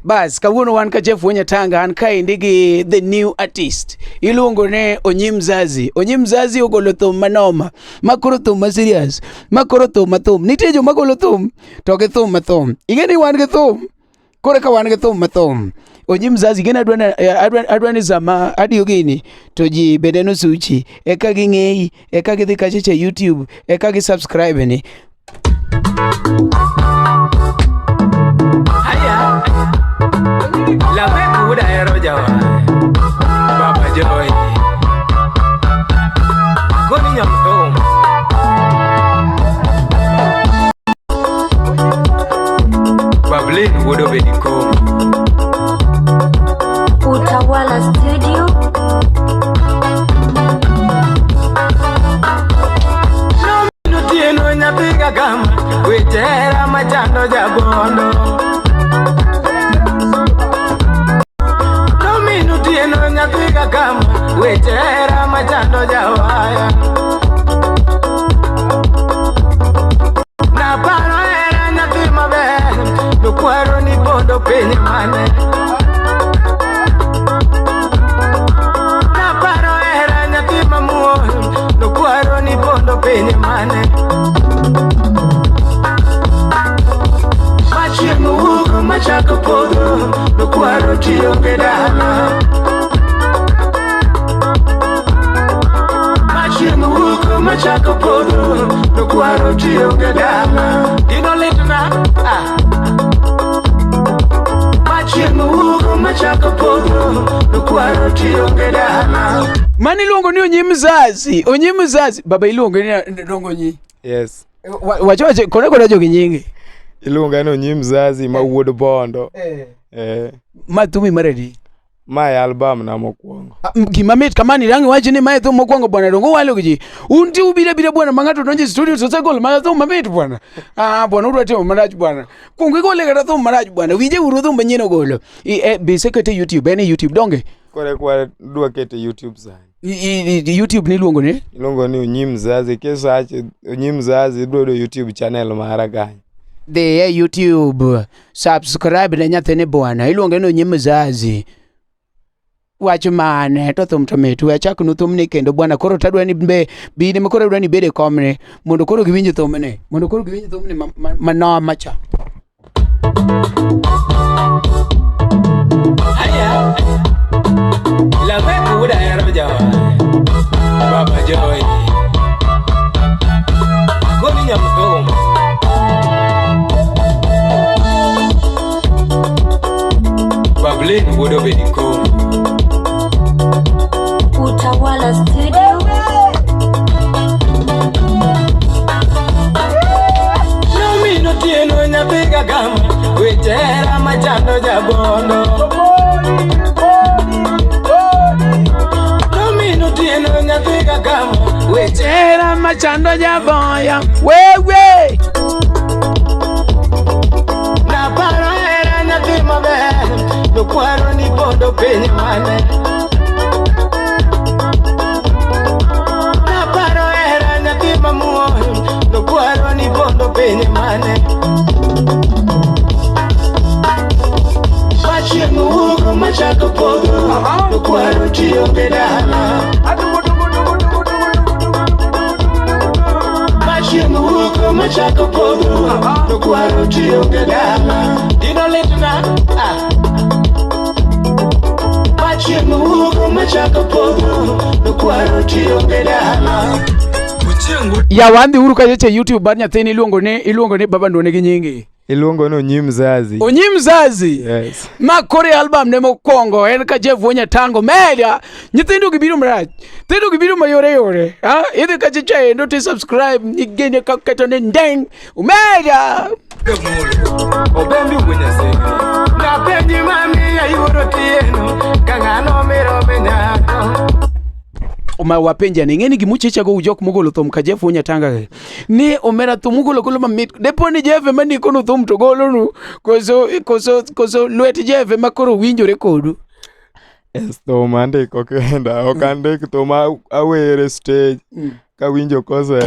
Bas, kawuono wan ka Jeff Wonyatanga, an kaendi gi the new artist. Iluongo ne Onyi Mzazi. Onyi Mzazi ogolo thum manoma, ma koro thum ma serious, ma koro thum ma thum. Nitie joma golo thum to gi thum ma thum. Ing'e ni wan gi thum, koro ka wan gi thum ma thum. Onyi Mzazi gin adwa adwa ni sama adiyo gini to ji bende nosuchi, eka ging'eyi, eka gidhi kacha cha YouTube, eka gi subscribe ni. Haya, Lamek wuod Ahero jawa, Baba Joy. Goni nyamthum. Bablin wuod Obedi Kombe. Utawala Studio. Otieno nyathi gagama, weche hera machando jagondo. Nomino otieno nyathi gagama, weche hera machando jawaya. Naparo hera nyathi maber, nokwaro ni pondo piny mane. Naparo hera nyathi mamuol, nokwaro ni pondo piny mane. Machieng' owuok machako podho, nokwaro tiyo gi dala. Machieng' owuok machako podho, nokwaro tiyo gi dala. Gino litna, ah. Machieng' owuok machako podho, nokwaro tiyo gi dala. Mani iluongo ni Onyi Mzazi. Onyi Mzazi. Baba iluongo ni dongo nyi. Yes. Wacho wacho kone kone jogi nyingi. Iluonga ni Onyi Mzazi ma wuod Bondo. Eh. Eh. Ma thumi mar adi? Ma e album na mokwongo. Ah, gima mit kamani rang iwachi ni mae thum mokwongo bwana dongo walo gi ji. Un ti ubira bira bwana ma ng'ato donjo e studio to osegolo mana thum mamit bwana. Ah bwana udwa timo marach bwana. Kuong igole kata thum marach bwana. Winje uru thum manyien ogolo. I, e, be isekete YouTube, en e YouTube donge? Koro eka wadwa kete YouTube sani. YouTube niluongo ni? Iluongo ni Onyi Mzazi. Kisearch Onyi Mzazi ibiro yudo YouTube channel mara kanyo. Dhi e YouTube, subscribe ne nyathini bwana, iluonge ni Onyi Mzazi. Wach mane to thum to mit, we achak nu thumni kendo bwana, koro tadwa ni be bine ma koro adwa ni ibed e komni mondo koro giwinj thumni, mondo koro giwinj thumni manoma cha. Haya, Lamek wuod Ahero jawa, Baba Joy. Goni nyamthum. Bablin wuod Obedi Kombe. Utawala Studio. Nomino tieno nyathi gagama, weche hera machando jabondo. Nomino tieno nyathi gagama, weche Hera machando jaboya wewe naparo hera nyathi maber, nokwaro ni pondo piny mane. Naparo hera nyathi mamuol, nokwaro ni pondo piny mane. Machieng' owuok machako podho, nokwaro tiyo gi dala. Machieng' owuok machako podho, nokwaro tiyo gi dala. Dino litna, ah. Machieng' owuok machako podho, nokwaro tiyo gi dala. Yawa andhi uru kacha cha YouTube mar nyathini iluongo ni baba ndone gi nyingi. Iluongo ni Onyi Mzazi. Onyi Mzazi. Yes. Ma koro e album ne mokwongo en ka Jeff Wonyatango media nyithindo gibiro marach. Nyithindo gibiro mayore yore. Ha? Idhi kacha cha endo ti subscribe nyigene ka keto ne ndeng. Umedia. Obembi wunyase. Napenji mami ayudo tieno, ka ng'ano mirome nyako. Oma wapenja ni ng'eni gimuchicha go jok mogolo thum ka Jeff Wonyatanga gi. Ni omera thum ugolo golo mamit. Depo ni Jeff ema ndikonu thum to golonu koso koso koso lwet Jeff ema koro winjore kodu. Yes, thum andiko kenda. Ok andik thum awer e stage. Kawinjo kose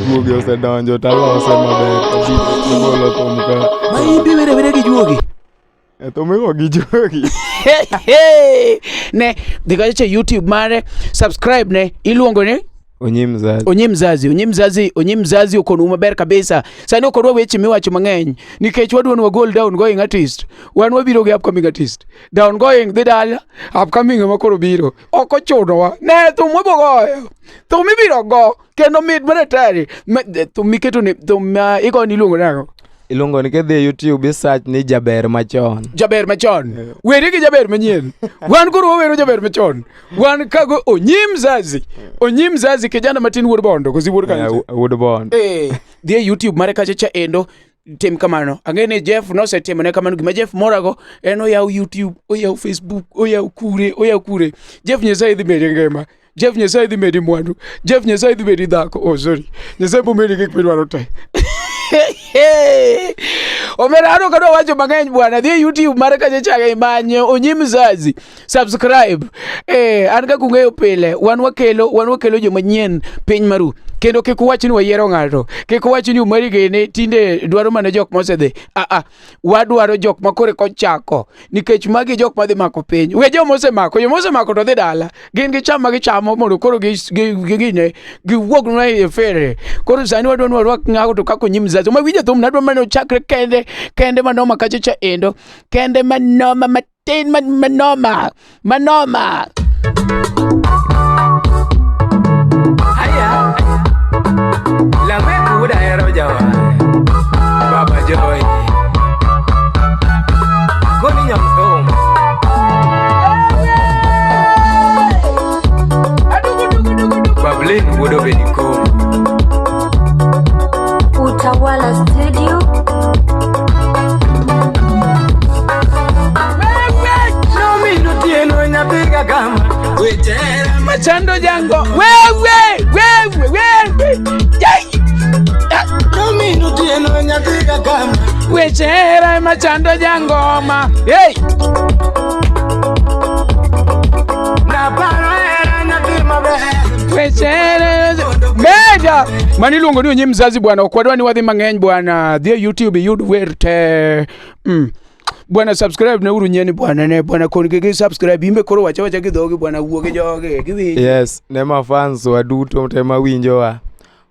juogi osedonjo talose maber. Abiro golo thum ka. Ma imbi were were gi juogi. E thum igo gi juogi. Ne dhi kacha cha YouTube mare subscribe ne iluongo ni Onyim mzazi. Onyim Mzazi, Onyim Mzazi, Onyim Mzazi okonu maber kabisa. Sani ok odwa weche miwacho mang'eny nikech wadwa ni wagol down going artist. Wan wabiro gi upcoming artist. Down going dhi dala, upcoming ema koro biro. Ok ochunowa. Ne thum wabogoyo. Thum ibiro go kendo mit mar atari. Thum miketo ni thum ma igo ni iluongo nang'o? Iluongo ni kidhi e YouTube i-search ni jaber machon. Jaber machon. Weri gi jaber manyien. Wan koro wawero jaber machon. Wan kago Onyim Mzazi. Onyim Mzazi kijana matin wuod Bondo kosi wuod kanyo. Yeah, wuod Bondo. Eh, dhi e YouTube mare kacha cha endo tim kamano. Ang'e ni Jeff nosetimone kamano gima Jeff morago en oyaw YouTube, oyaw Facebook, oyaw kure, oyaw kure. Jeff Nyasaye dhi medi ngima. Jeff Nyasaye dhi medi mwandu. Jeff Nyasaye dhi medi dhako. Oh sorry. Nyasaye bo medi gik midwaro te. Omera ano kadwa wacho mang'eny bwana. Dhi e YouTube mare kacha cha imanye Onyim Mzazi. Subscribe. Eh, an kaka ung'eyo pile, wan wakelo wan wakelo joma nyien piny maru. Kendo kik uwach ni wayiero ng'ato. Kik uwach ni Umari gini tinde dwaro mana jok mosedhi. Ah ah. Wadwaro jok ma kore kochako nikech magi jok madhi mako piny. We joma osemako, joma osemako to dhi dala. Gin gi cham ma gichamo mondo koro gine giwuog nwa e fere. Koro sani wadwa ni warwak ng'ato to kaka Onyim Mzazi. Ma winjo thum nadwa mana ochakre kende kende manoma kacha cha endo. Kende manoma matin manoma manoma. Haya, Lamek wuod Ahero jawa, Baba Joy. Goni nyamthum. Bablin wuod Obedi Kombo. Utawala Studio. Nomino tieno nyathi gagama. Weche hera Machando jango. Wewe wewe wewe. Yai. Nomino tieno nyathi gagama. Weche hera machando jangoma. Hey. Naparo hera nyathi maber. Weche hera Meja. Mani iluongo ni Onyim Mzazi bwana. Ok wadwa ni wadhi mang'eny bwana. Dhi e YouTube iyud wer te. Bwana subscribe ne uru nyieni bwana ne bwana kon gi subscribe imbe koro wacha wacha gi dhogi bwana wuo gi jogi giwinjo. Yes, ne ma fans wa duto te mawinjowa.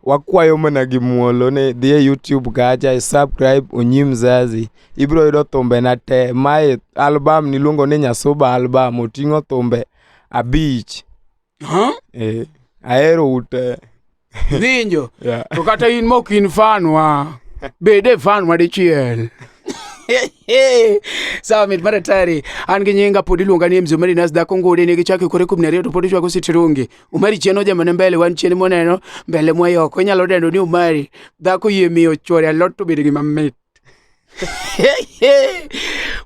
Wakwayo mana gi muolo ni dhi e YouTube kacha i subscribe Onyim Mzazi. Ibiro yudo thumbe na te. Mae album niluongo ni Nyasuba album oting'o thumbe 5. Huh? Ahero ute. Winjo. Yeah. To kata in mok in fanwa. Bede fanwa dichiel. Sawa mit mar atari. An gi nyinga pod iluonga ni MZ Umari Nas dhako ngude nigi chake kore kum nariyo to pod ichwako sitirungi. Umari chien ojamane mbele wan chien moneno mbele mwayoko. Inyalo dendo ni Umari. Dhako yie miyo chwore alot to bedo gima mit.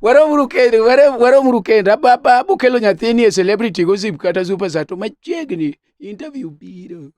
Waromuru kendo, waromuru kendo. Ababa abokelo nyathini e celebrity gossip kata superstar to machiegni interview biro.